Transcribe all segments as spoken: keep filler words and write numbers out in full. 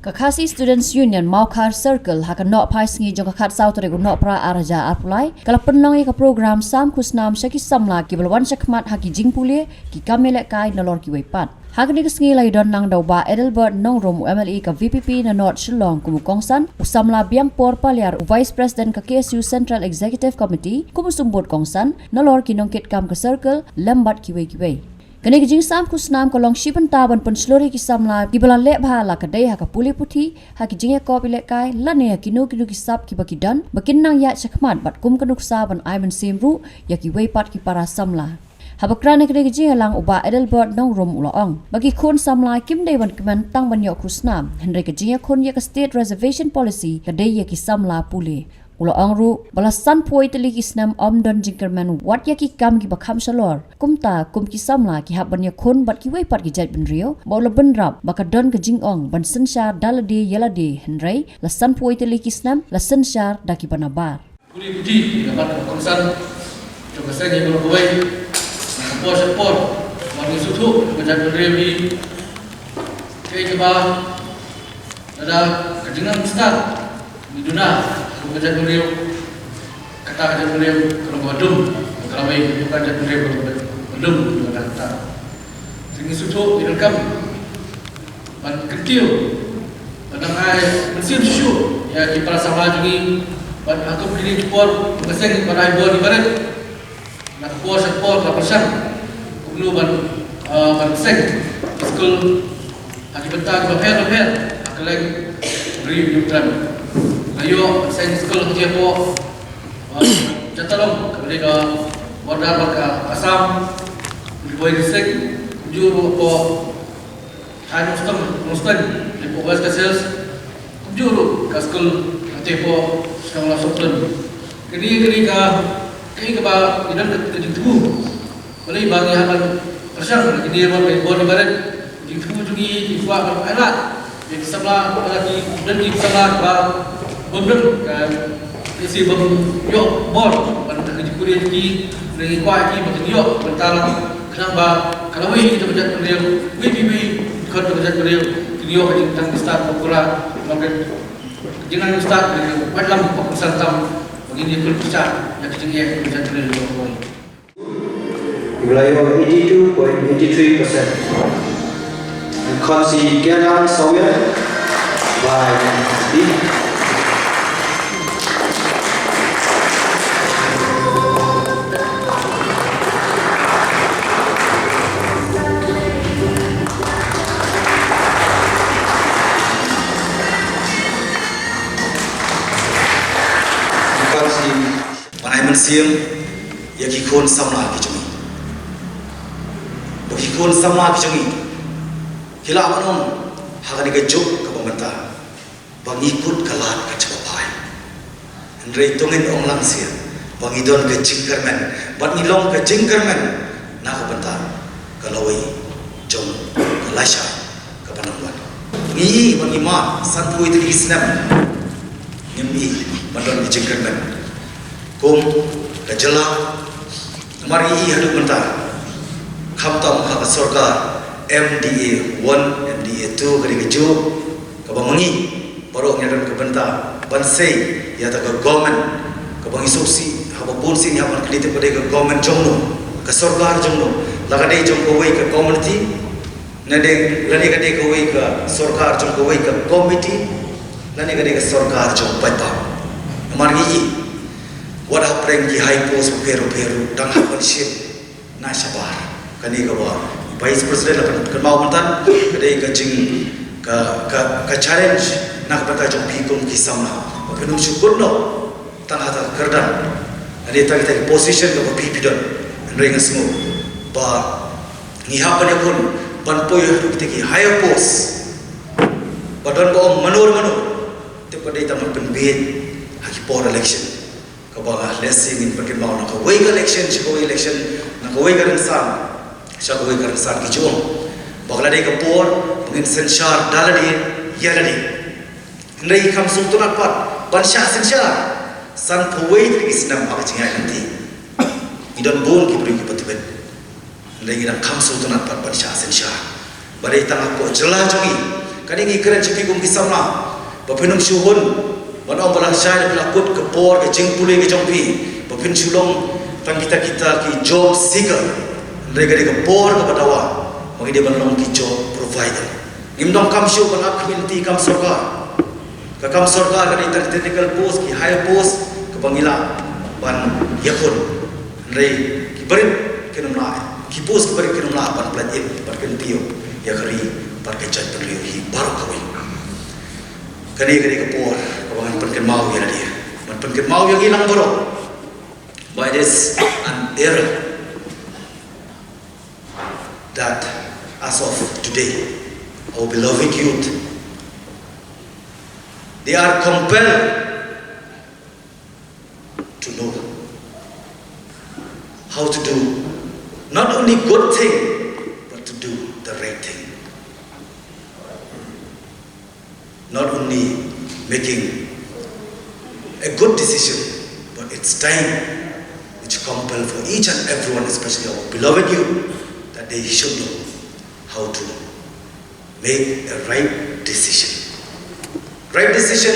Ka Khasi Students Union Mawkhar Circle ha ka nohphai sngi jong ka khatsaw tarik u Nohprah arhajar arphew lai ka la pynlong ïa ka program sam khusnam sha ki samla kiba la wan shakhmat ha ki jingpule, ki kam ïalehkai nalor kiwei pat. Ha kane ka sngi la ïadon lang da u Bah Adelbert Nongrum, u M L A ka V P P na North Shillong, kum u kongsan, u samla Biangpor Paliar, u Vice President ka K S U Central Executive Committee, kum u symbud kongsan, nalor ki nongkitkam ka circle, lem bad kiwei kiwei. Kane ka jingsam khusnam ka long shi bynta ban pynshlur ïa ki samla kiba la leh bha, la ka dei ha ka pule puthi, ha ki jingïakop ïalehkai, lane ha kino kino ki sap kiba ki don, ba kin nang ïaid shakhmat bad kum ka nuksa ban ai mynsiem ruh ïa kiwei pat ki para samla. Haba kren ha kane ka jingïalang, u Bah Adelbert Nongrum u la ong ba ki khun samla kim dei ban kmen tang ban ïoh khusnam, hynrei ka jingïakhun ïa ka State Reservation Policy ka dei ïa ki samla pule. U la ong ruh ba la sanphew tylli ki snem ym don jingkyrmen wat ïa ki kam kiba kham shalor. Kumta, kum ki samla ki hap ban ïakhun bad kiwei pat ki jaitbynriew, ba u la bynrap ba ka don ka jingong ban synshar da lade ïa lade, hynrei la sanphew tylli ki snem la synshar da kiba nabar. Pule puthi, namar ka kongsan jong ka seng ïa baroh kawei, na ka por sha ka por, ba ngi sngewthuh ka jaitbynriew hi, kaei kaba lada ka jingnang stad ngi duna ha ka jaitbynriew, kata ka jaitbynriew ka long kaba dum, ka la wei ka jaitbynriew ka long kaba dum, kata kata. Te ngi sngewthuh ngi donkam ban kyntiew, ban nang ai mynsiem shuh shuh ïa ki para samla jong ngi, ban ha kum kine ki por, ba ka seng ban ai bor ki barit. Na ka por sha ka por ka pyrshang kumno ban, ah, ban seng skul ha ki bynta kiba pher bapher ha kylleng ri Nongthymmai. La ïoh seng skul ha ki hapoh, ah, Jatalong, kaba dei ka border bad ka Assam, Ri Bhoi District, kumjuh ruh hapoh Thaiñ Nongstoiñ, Nongstoiñ, hapoh West Khasi Hills, kumjuh ruh ka skul hangtei hapoh shnong Lawsohtun. Kane, kane ka, kane kaba ngi don ka jingthmu. Balei ba ngi hap ban pyrshang ïa kine ruh, ka bor barit. Jingthmu jong ngi ki kwah ban ailad ïa ki samla, ba ki don ki samla ba bym don ka, ïa shi bym ïoh bor ban, ka jingkurim ki, ngi kwah ki ba kin ïoh ban talang. Khnang ba ka lawei hi ka jaitbynriew, wei pa wei, khun ka jaitbynriew kin ïoh ka jingtang ki stad ba pura, ba ka jingnang stad ba pura, ba lam ba pura tam, ba ngin ïa pynpyrshah ïa ka jingeh ka jaitbynriew. Ki la ïoh eighty-two point eighty-three percent. Khonsi Kianang Sawia by D. Khonsi ban ai mynsiem ïa ki khun samla ki jong ngi. Ba ki khun samla ki jong ngi ki lah ban ong ha kane ka juk kaba mynta ba ngi kut ka lad ka jong ka phai. Hynrei to ngin ong lang sha ba ngi don ka jingkyrmen bad ngi long ka jingkyrmen na ka bynta ka lawei jong ka lashai kaba nang wan. Ngi i ba ngi mad sanphew tylli ki snem ngim i ban don ka jingkyrmen kum ka jylla. Namar ngi i haduh mynta khamtam ha ka sorkar M D A one, M D A two, ka dei kajuh kaba ma ngi baroh ngi don ka bynta ban sei ïa kata ka government kaba ngi sngewsih haba bun sien ïa ban kylli tip ka dei ka government jong no, ka sorkar jong no, la ka dei jong kawei ka community, ne dei, lane ka dei kawei ka sorkar jong kawei ka committee, lane ka dei ka sorkar jong paidbah. Namar ngi i wat hapdeng ki high post bapher bapher ruh dang hap ban shim na shabar. Kane kaba Vice President la kynmaw mynta ka dei ka jing, ka, ka, ka challenge na ka bynta jong phi kum ki samla. Ba phin ym shu kut noh tang ha kata ka kyrdan, lane tang ha kata ka position kaba phi phi don. Hynrei nga sngew ba ngi hap ban ïakhun ban poi ha kita ki higher post. Ba don ba ong mano mano, tip ka dei tang ban pynbeit ha ki por election. Kaba nga lehse ngin pynkynmaw na kawei ka election sha kawei election, na kawei ka rynsan sha kawei ka rynsan. Ki ju ong ba ka la dei ka por ba ngin synshar da lade ïa lade. Hynrei kham sngewtynnat pat ban shah synshar. Sanphew wei tylli ki snem ha ka jingïaid lynti ngi don bun ki briew kiba tbit. Hynrei ngi dang kham sngewtynnat pat ban shah synshar. Ba dei tang hapoh jylla jong ngi, Kane ngi kren sha phi kum ki samla ba phin ym shu hun ban ong ba la shai la phi la kut ka por ka jingpule ka jong phi ba phin shu long tang kita kita ki job seeker. Hynrei ka dei ka por kaba dawa ba ngi dei ban long ki job provider. Ngim donkam shuh ban ap khmih lynti kam sorkar. Ka kam sorkar ka dei tang technical post, ki higher post kaba ngi lah ban ïakhun. Hynrei ki barit kin ym lah, ki post ki barit kin ym lah ban pynlait im, ban kyntiew ïa ka ri bad ka jaitbynriew hi baroh kawei. Kane ka dei ka por kaba ngan pynkynmaw ïa lade, ngan pynkynmaw ïa ngi lang baroh ba it is an era that as of today, our beloved youth, they are compelled to know how to do not only good thing, but to do the right thing. Not only making a good decision, but it's time which compel for each and everyone, especially our beloved youth, that they should know how to make a right decision. Right decision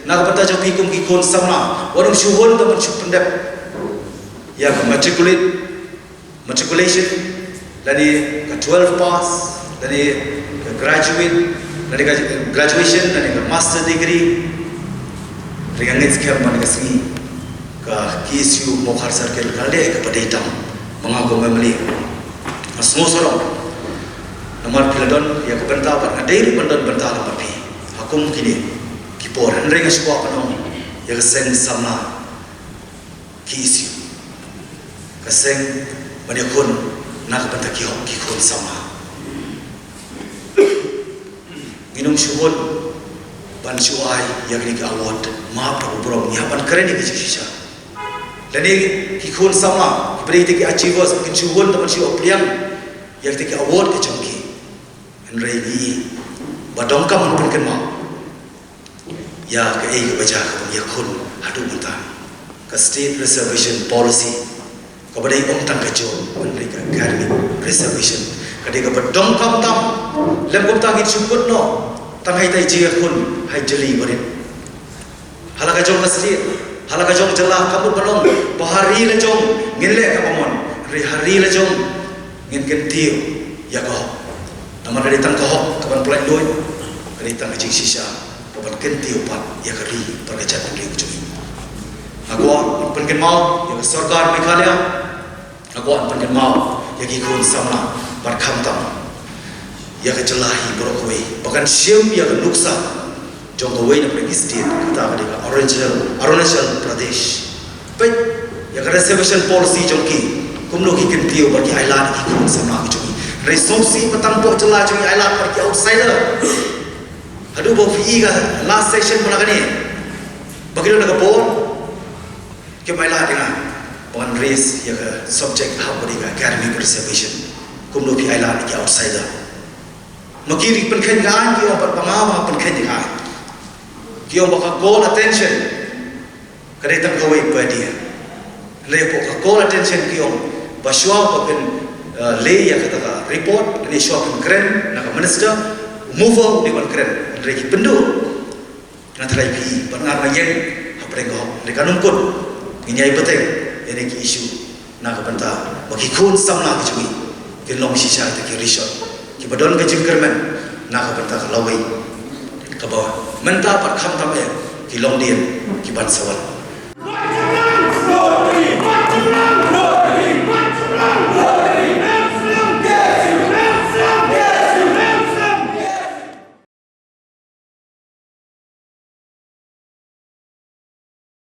na ka bynta jong phi kum ki khun samla. Wat ym shu hun tang ban shu pyndep ïa ka matriculate, matriculation, lane ka twelve pass, lane ka graduate, lane ka graduation, lane ka master degree. Ri nga ngeit skhem ba ha kane ka sngi ka K S U Mawkhar Circle ka leh kaba dei tam ma nga kum M L A. Nga sngewsarong namar phi la don ïa ka bynta bad nga dei ruh ban don bynta lyngba phi ha kum kine ki por. Hynrei nga shu kwah ban ong ïa ka seng samla K S U, ka seng ban ïakhun na ka bynta ki hok ki khun samla. Ngin ym shu hun ban shu ai ïa kine ki award map da ka burom, ngi hap ban kren ïa ki jingshisha. Lane ki khun samla kiba dei kita ki achievers, kin shu hun tang ban shu ïoh pliang ïa kita ki award ka jong ki. Hynrei ngi ba donkam ban pynkynmaw ïa kaei kaba jia kaba ngi ïakhun haduh mynta, ka State Reservation Policy. Kaba dei ym tang ka job, hynrei ka academic reservation ka dei kaba donkam tam. Lym kumta ngin shu kut noh tang ha ita i jingïakhun ha i jylliew barit. Ha la ka jong ka state, ha la ka jong jylla, kam mut ban ong ba ha ri la jong ngin leh kaba mon, hynrei ha ri la jong ngin kyntiew ïa ka hok. Namar ka dei tang ka hok kaban pyllait luid, ka dei tang ka jingshisha kaban kyntiew pat ïa ka ri bad ka jaitbynriew ka jong ngi. Nga kwah ban pynkynmaw ïa ka sorkar Meghalaya, nga kwah ban pynkynmaw ïa ki khun samla bad khamtam ïa ka jylla hi baroh kawei ba kan shim ïa ka nuksa jong kawei na pdeng ki state, kata ka dei ka Arunachal, Arunachal Pradesh. Peit ïa ka reservation policy jong ki, kumno ki kyntiew bad ki ailad ïa ki khun samla ki jong ngi. Hynrei sngewsih ba tang hapoh jylla jong ngi ailad bad ki outsider. Haduh ba phi i ka last session mynta kane ba ki don ha ka board, kim ailad ïa nga ba ngan raise ïa ka subject hap ba dei ka academic reservation. Kumno phi ailad ïa ki outsider? Ma ki ri pynkheiñ ka aiñ, ki ong pat ba nga ba nga pynkheiñ ka aiñ. Ki ong ba ka call attention ka dei tang kawei per day. Hynrei hapoh ka call attention ki ong ba shuwa ba kin, eh, leh ïa kata ka report, lane shuwa kin kren na ka minister, u mover u dei ban kren. Hynrei ki pynduh. Nga tharai phi, bad nga ruh nga ïeng hapdeng ka hok, hynrei kan ym kut ngin ïai bteng ïa kine ki issue na ka bynta ba ki khun samla ki jong ngi kin long shisha kita ki rishot kiba don ka jingkyrmen na ka bynta ka lawei kaba mynta bad khamtam eh ki longdien ki ban sa wan.